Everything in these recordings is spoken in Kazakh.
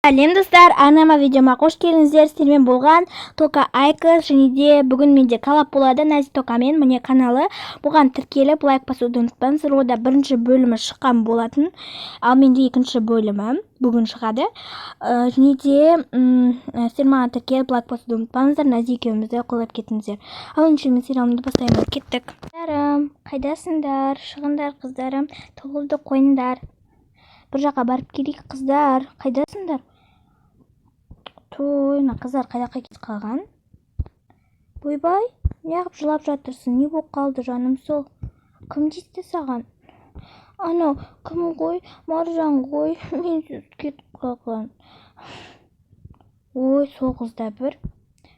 Сәлем, достар! Арнама, видеома қош келдіңіздер. Сіздермен болған Тока Айкос. Және де бүгін менде коллаб болады Нази Токамен. Міне, каналы. Бұған тіркеліп, лайк басуды ұмытпаңыздар. Ода бірінші бөлімі шыққан болатын, ал менде екінші бөлімі бүгін шығады. Және де сіздер маған тіркеліп, лайк басуды ұмытпаңыздар. Нази екеумізді қолдап кетіңіздер. Ал ендеше мен сериалымды бастаймын. Кеттік. Қыздарым, қайдасыңдар? Шығыңдар, қыздарым, тығылды қойыңдар. Бір жаққа барып келейік. Қыздар, қайдасыңдар? Той, мына қыздар қай жаққа кетіп қалған? Ойбай, неғып жылап жатырсың? Не болып қалды, жаным сол? Кім тиісті саған? Анау кім ғой, Маржан ғой, менсіз кетіп қалған. Ой, сол қыз да бір.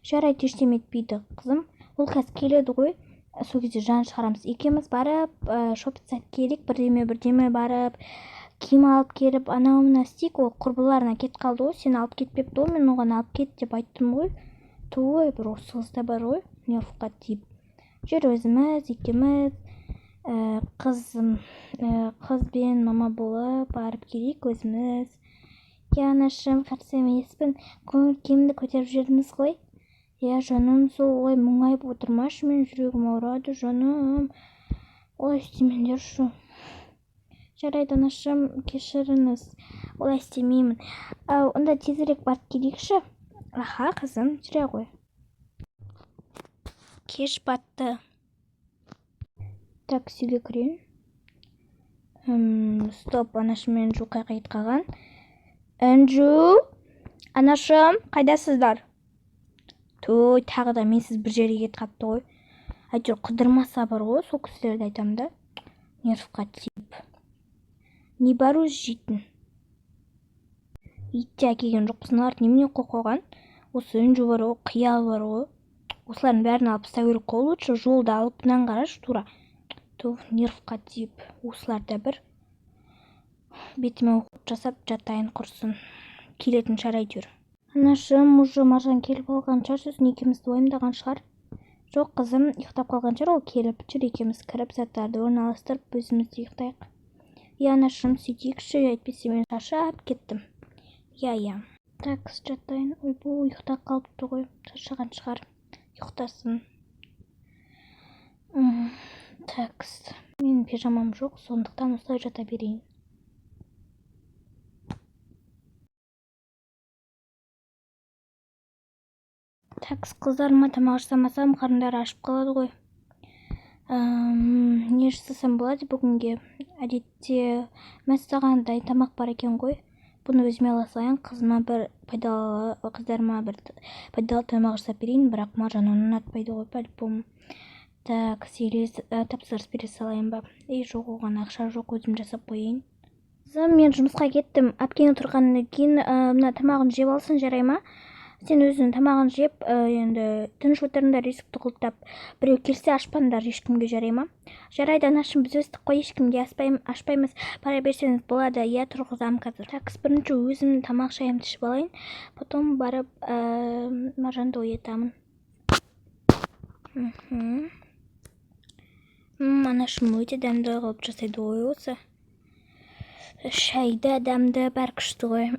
Жарайды, ештеме етпейді, қызым. Ол қазір келеді ғой, сол кезде жан шығарамыз. Екеуміз барып шопиться келейік, бірдеме бірдеме барып киім алып келіп, анау мынау істейік. Ол құрбыларына кетіп қалды ғой, сені алып кетпепті ғой. Мен оған алып кет деп айттым ғой. Той, бір осы қыз да бар ғой, нервқа тиіп жүр. Өзіміз екеуміз қызым, қыз бен мама болып барып келейік өзіміз. Иә, анашым, қарсы емеспін. Көңіл күйімді көтеріп жібердіңіз ғой. Иә, жаным сол ғой, мұңайып отырмашы, мен жүрегім ауырады, жаным. Олай істемеңдерші. Жарайды, анашым, кешіріңіз, олай істемеймін. Ау, онда тезірек барып келейікші. Аха, қызым, жүре ғой. Кеш батты. Так, үйге кірейін. Стоп, анашым мен Інжу қай жаққа кетіп қалған? Інжу, анашым, қайдасыздар? Той, тағы да менсіз бір жерге кетіп қалыпты ғой. Әйтеуір қыдырмаса бар ғой, сол кісілерді айтамын да, нервқа тиіп. Не бар өзі жейтін? Ит те әкелген жоқпыз. Мыналарды немене қойып қойған? Осы Інжу бар ғой, Қиял бар ғой, осылардың бәрін алып тастау керек қой. Лучше жолды алып, мынаны қарашы, тура. Туф, нервқа тиіп. Осылар да бір. Бетіме уход жасап жатайын, құрсын. Келетін шығар әйтеуір. Анашым, уже Маржан келіп қалған шығар, сосын екеумізді уайымдаған шығар. Жоқ, қызым, ұйықтап қалған шығар ол келіп. Жүр, екеуміз кіріп, заттарды орналастырып, өзіміз де ұйықтайық. Иә, анашым, сөйтейікші, әйтпесе мен шаршап кеттім. Иә. Так, жатайын. Ойбу, ұйықтап қалыпты ғой, шаршаған шығар, ұйықтасын. Так, менің пижамам жоқ, сондықтан осылай жата берейін. Так, қыздарыма тамақ жасамасам, қарындары ашып қалады ғой. Не жасасам болады бүгінге? Әдетте, мәссаған, дайын тамақ бар екен ғой. Бұны өзіме ала салайын, қызыма бір пайдалы, қыздарыма бір пайдалы тамақ жасап берейін. Бірақ Маржан оны ұнатпайды ғой по-любому. Так, или тапсырыс бере салайын ба? Ей, жоқ, оған ақша жоқ, өзім жасап қояйын. Қызым, мен жұмысқа кеттім. Әпкең тұрғаннан кейін мына тамағын жеп алсын, жарай ма? Сен өзің тамағын жеп, енді тыныш отырыңдар, есікті құлыптап. Біреу келсе, ашпаңдар ешкімге, жарай ма? Жарайды, анашым, біз өстік қой, ешкімге ашпаймыз, бара берсеңіз болады. Иә, тұрғызамын қазір. Так, бірінші өзім тамақ шайымды ішіп алайын, потом барып Маржанды оятамын. Анашым өте дәмді қылып жасайды ғой осы шайды, дәмді, бәрі күшті ғой.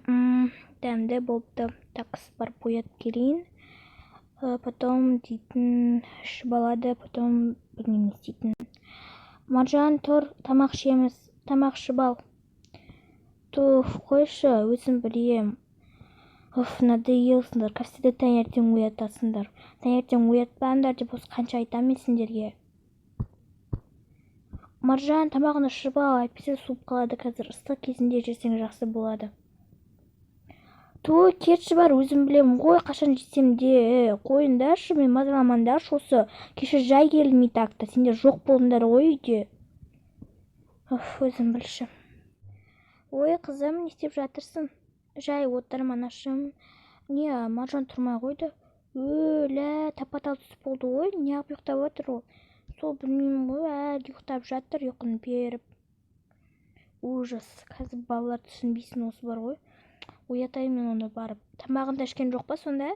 Дәмді болыпты. Так, барып оятып келейін. Потом дейтін, ішіп алады, потом білмеймін не істейтінін. Маржан, тұр, тамақ ішеміз, тамақ ішіп ал. Туф, қойшы, өзім білем. Уф, надоелсіңдер, как всегда таңертең оятасыңдар. Таңертең оятпаңдар деп осы қанша айтамын мен сендерге. Маржан, тамағын ішіп ал, әйтпесе суып қалады қазір. Ыстық кезінде жесең, жақсы болады. Той, кетші, бар, өзім білемін ғой қашан жесем де. Қойыңдаршы, мен мазаламаңдаршы осы. Кеше жай келдім и так та, сендер жоқ болдыңдар ғой үйде. Уф, өзің білші. Ой, қызым, не істеп жатырсың? Жай отырмын, анашым. Не, Маржан тұрмай қойды. Өлә, тапа тал түс болды ғой, неғып ұйықтап жатыр ол? Сол, білмеймін ғой, әлі ұйықтап жатыр ұйқыны беріп. Ужас, қазір балалар түсінбейсің осы бар ғой. Оятайын мен оны барып. Тамағын да ішкен жоқ па сонда?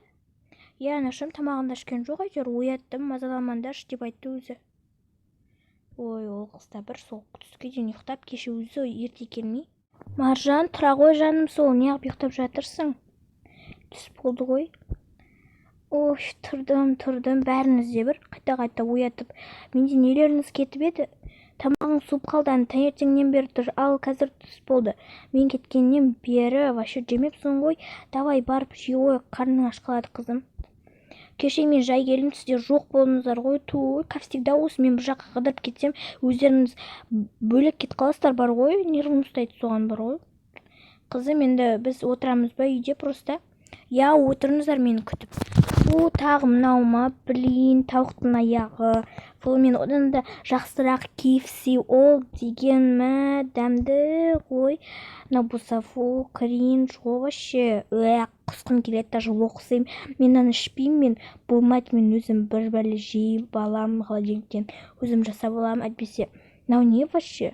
Иә, анашым, тамағын да ішкен жоқ, әйтеуір ояттым, мазаламаңдаршы деп айтты өзі. Ой, ол қыз да бір, сол түске дейін ұйықтап, кеше өзі ерте келмей. Маржан, тұра ғой, жаным сол, неғып ұйықтап жатырсың? Түс болды ғой. Ой, тұрдым, тұрдым. Бәріңіз де бір қайта қайта оятып. Менде нелеріңіз кетіп еді? Тамағың суып қалды, ана таңертеңнен бері тұр. Ал қазір түс болды. Мен кеткеннен бері вообще жемепсің ғой. Давай, барып жей ғой, қарның аш қалады, қызым. Кеше мен жай келдім, сіздер жоқ болдыңыздар ғой. Ту, как всегда осы. Мен бір жаққа қыдырып кетсем, өздеріңіз бөлек кетіп қаласыздар бар ғой. Нервім ұстайды соған бар ғой. Қызым, енді біз отырамыз ба үйде просто? Иә, отырыңыздар мені күтіп. Фу, тағы мынау ма? Блин, тауықтың аяғы. Фу, мен одан да жақсырақ KFC, ол деген мә дәмді ғой. Мынау болса, фу, кринж ғой вообще. Құсқым келеді, даже лоқсимын. Мен мынаны ішпеймін, мен болмайды. Мен өзім бір бәле жейіп аламын, холодильниктен өзім жасап аламын әйтпесе. Мынау не вообще?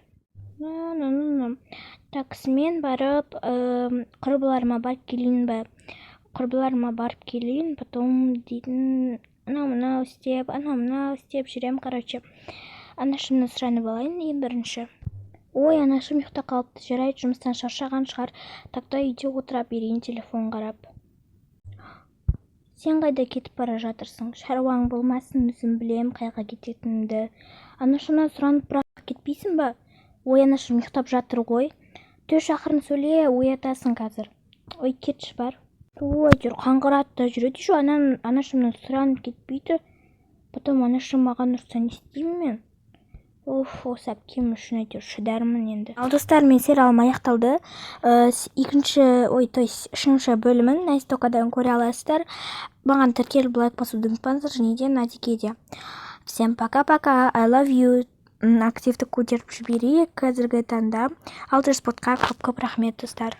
Так, мен барып құрбыларыма барып келейін ба? Құрбыларыма барып келейін, потом дейтін анау мынау істеп, анау мынау істеп жүремін. Короче, анашымнан сұранып алайын ең бірінші. Ой, анашым ұйықтап қалыпты. Жарайды, жұмыстан шаршаған шығар. Тогда үйде отыра берейін телефон қарап. Сен қайда кетіп бара жатырсың? Шаруаң болмасын, өзім білем қайға кететінімді. Анашымнан сұранып бірақ кетпейсің ба? Ой, анашым ұйықтап жатыр ғой. Түш, ақырын сөйле, оятасың қазір. Ой, кетші, бар. Ой, әйтеуір қаңғырады да жүреді. Еще анашымнан сұранып кетпейді. Потом анашым маған ұрса, не істеймін мен? Уф, осы әпкем үшін әйтеуір шыдармын енді. Ал, достар, мен сериалым аяқталды. Екінші, ой, то есть үшінші бөлімін Настокадан көре аласыздар. Маған тіркеліп, лайк басуды ұмытпаңыздар және де Надике де. Всем пока пока, I love you. Активті көтеріп жіберейік. Қазіргі таңда 600 ботқа. Көп көп рахмет, достар.